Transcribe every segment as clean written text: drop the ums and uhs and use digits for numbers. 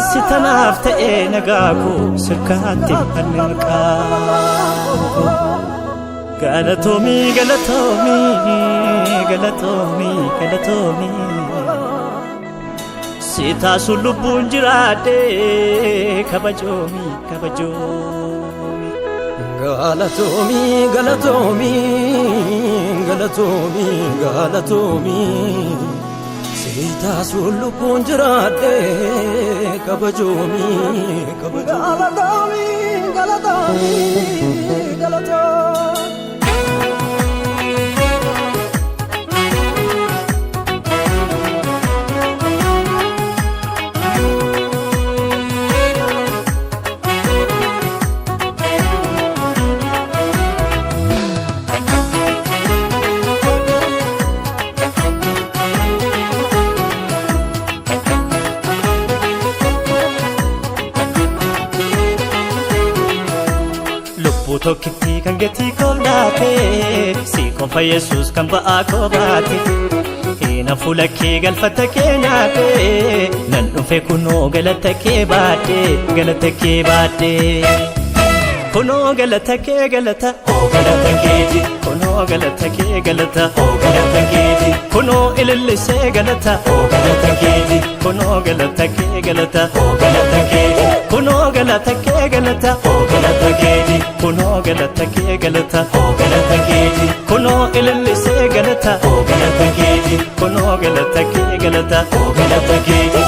Si tanaaf ta'ee nagaa koo sirkaatti hanne maqaa koo. Galatoomii, galatoomii, galatoomii, galatoomii. Si taasuun lubbuun jiraadhee, kabajoomii, kabajoomii. Galatoomii, galatoomii, galatoomii, galatoomii. Si taasuun lubbuun jiraadhee, kabajoomii, kabajoomii. Galatoomii, galatoomii, galatoomii. Lubbuu tokkitti kan gatii koo laate, si qofa Yesuus kan ba'aa koo baate. Hina fuula kee galfata kee nyaate, nan dhufe kunoo galata kee baadhe, galata kee baadhe. Kunoo galata kee, galata, oo galata keeti. Kunoo galata kee, galata, oo galata keeti. Kunoo ilillisee galata, oo galata keeti. Kunoo galata kee, galata, oo galata keeti. Kunoo galata kee, galata, oo galata keeti. Kunoo galata kee, galata, oo galata keeti. Kunoo ilillisee galata, oo galata keeti. Kunoo galata kee, galata, oo galata keeti.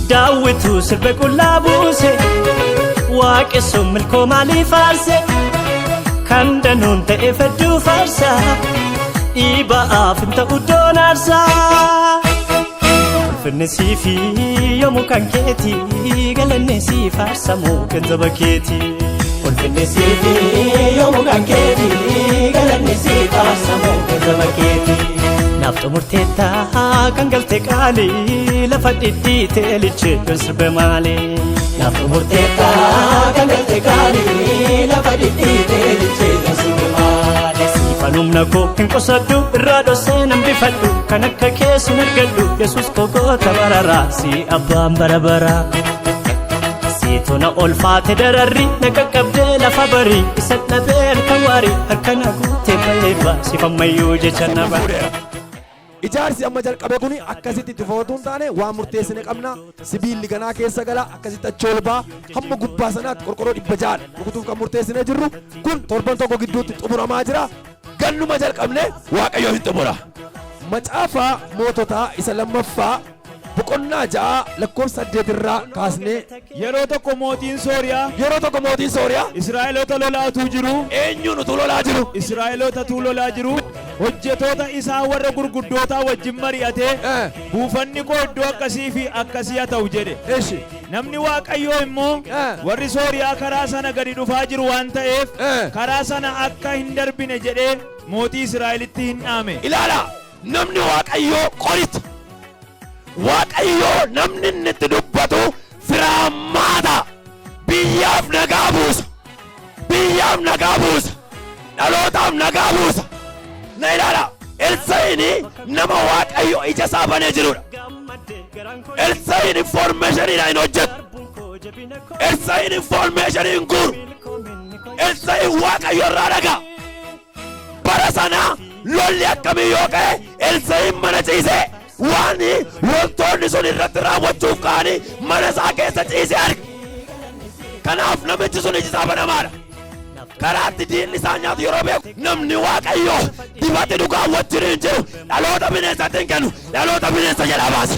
Daawwitu sirba qullaa buuse, waaqessuun milkoo maalii faarse, kan danuun ta'e fedduu faarsa, dhiiba'aaf hin ta'u doonaarsa. Ulfinni siifi yoomuu kan keeti, galanni sii faarsamu ganzaba keeti. Ulfinni siifi yoomuu kan keeti, galanni sii faarsamu ganzaba keeti. Naaf xumurteetta kan galte qaalii, lafa dhidhiitee lichee sirbe maali. Naaf xumurteetta kan galte qaalii, lafa dhidhiitee lichee sirbe maali. Siifan humna koo hin qusadhu, irraa dhossee nan bifadhu, kan akka keessun argadhu, Yesuus koo goota bararaa, si abbaan bara baraa. Siituna olfaate dararri na qaqqabdee lafa barii, isa dhabee harka waarii, harka na guutee ba'eebba, sifammayyuu jecha na bara. Ijaarsi amma jalqabe kun akkasitti itti fufatu hin taane, waan murteessine qabna. Sibiilli ganaa keessa gala, akkasitti achi ol ba'a. Hamma gubbaa sanaatti qorqorroo 600 rukutuuf kan murteessine jirru kun torban tokko gidduutti xumuramaa jira. Gannuma jalqabne Waaqayyo hin xumura. Macaafa Moototaa isa lammaffaa boqonnaa 6 lakkoofsa 8 irraa kaasnee. Yeroo tokko mootiin Sooriyaa Yeroo tokko mootiin Sooriyaa Israa'eloota lolaa utuu jiru. Eenyuun utuu lolaa jiru? Israa'eloota utuu lolaa jiru, hojjetoota isaa warra gurguddootaa wajjin mari'atee, "Buufanni koo iddoo akkasii fi akkasii haa ta'u" jedhe. Eshi. Namni Waaqayyoo immoo, "Warri Sooriyaa karaa sana gadi dhufaa jiru waan ta'eef, karaa sana akka hin darbine" jedhee mootii Israa'elitti hin dhaame. Ilaala, namni Waaqayyoo qoricha. Waaqayyoo namni inni itti dubbatu firaammaata. Biyyaaf nagaa buusa. Biyyaaf nagaa buusa. Dhalootaaf nagaa buusa. Na ilaala. Elsaa'iin nama Waaqayyo ija isaa banee jirudha. Elsaa'iin informationiidhaan hin hojjetu. Elsaa'iin informationii hin guuru. Elsaa'iin Waaqayyo irraa dhagaa. Bara sana lolli akkamii yoo ka'e, Elsaa'iin mana ciisee waan loltoonni sun irratti raawwachuuf ka'anii mana isaa keessa ciisee arga. Kanaaf namichi sun iji isaa banamaadha. Karaatti diinni isaa nyaatu yeroo beeku, namni Waaqayyo dibate dhugaa wajjin hin jiru dhaloota bineensatti hin kennu, dhaloota bineensa jedhaa baasa.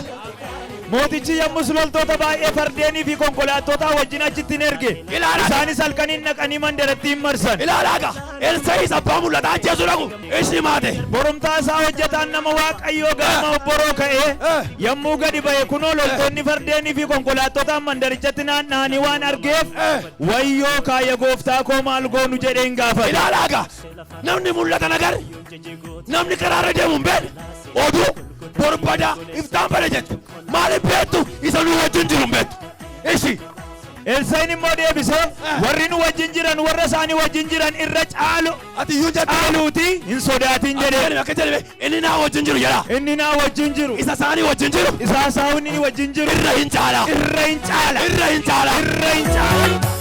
Mootichi yommus loltoota baay'ee fardeenii fi konkolaattota wajjin achitti hin erge. Ilaalaa. Isaanis halkaniin dhaqanii mandarattii hin marsan. Ilaalaa gaa Elsa'is abbaa mul'ataa ajjeesuu dhaqu ishii maate. Borumtaa isaa hojjetaan nama Waaqayyoo ganama obboroo ka'ee yommuu gadi ba'e kunoo loltoonni fardeenii fi konkolaattotaan mandarichatti naanna'anii waan argeef wayyoo kaaya gooftaa koo maal goonu jedheen gaafate. Ilaalaa gaa namni mul'ata nagarre namni karaarra deemu hin beekne oduu borbadaa iftaan bada jette maaliif beektu isa nu wajjin jiru hin beektu. Ishi Elsaayin immoo deebisee warri nu wajjin jiran warra isaanii wajjin jiran irra caalu ati iyyuu jette caaluuti hin sodaatin jedhee. jedhee akka jedhame inni naa wajjin jiru jedha Inni naa wajjin jiru. isa isaanii wajjin jiru Isaa isaa inni wajjin jiru. irra hin caala Irra hin caala. irra hin caala Irra hin caala.